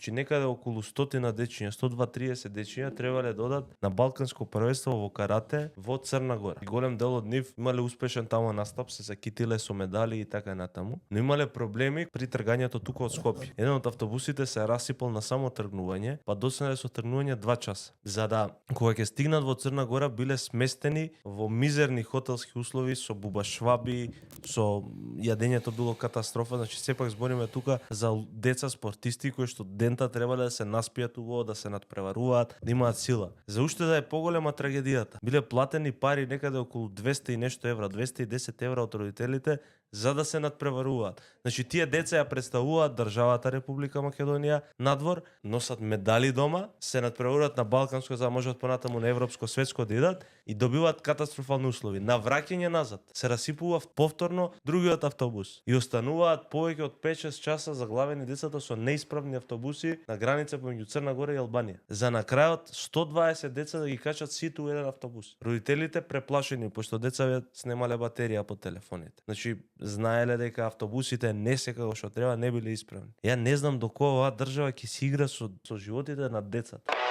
Значи некаде околу 100 дечиња, 120-30 дечиња требале да одат на балканско првенство во карате во Црна Гора. И голем дел од нив имале успешен таму настап, се закитиле со медали и така натаму, но имале проблеми при тргањето тука од Скопје. Еден од автобусите се расипал на само тргнување, па доцнеле со тргнување 2 часа. За да кога ќе стигнат во Црна Гора биле сместени во мизерни хотелски услови со бубашваби, со јадењето било катастрофа. Значи сепак збориме тука за деца спортисти кои што дента требале да се наспијат убаво, да се надпреваруваат, да имаат сила. За уште да е поголема трагедијата, биле платени пари некаде околу 200 и нешто евра, 210 евра од родителите за да се надпреваруваат. Значи тие деца ја представуваат државата Република Македонија надвор, носат медали дома, се надпреваруваат на балканско за да можат понатаму на европско, светско да идат и добиваат катастрофални услови. На враќање назад се расипува повторно другиот автобус и остануваат повеќе од 5-6 часа заглавени децата со неисправни автобуси на граница помеѓу Црна Гора и Албанија. За на крајот 120 деца да ги качат сите у еден автобус. Родителите преплашени пошто децата снемале батерија по телефоните. Значи знаеле дека автобусите не се како што треба, не биле исправни. Ја не знам до кога оваа држава ќе си игра со животите на децата.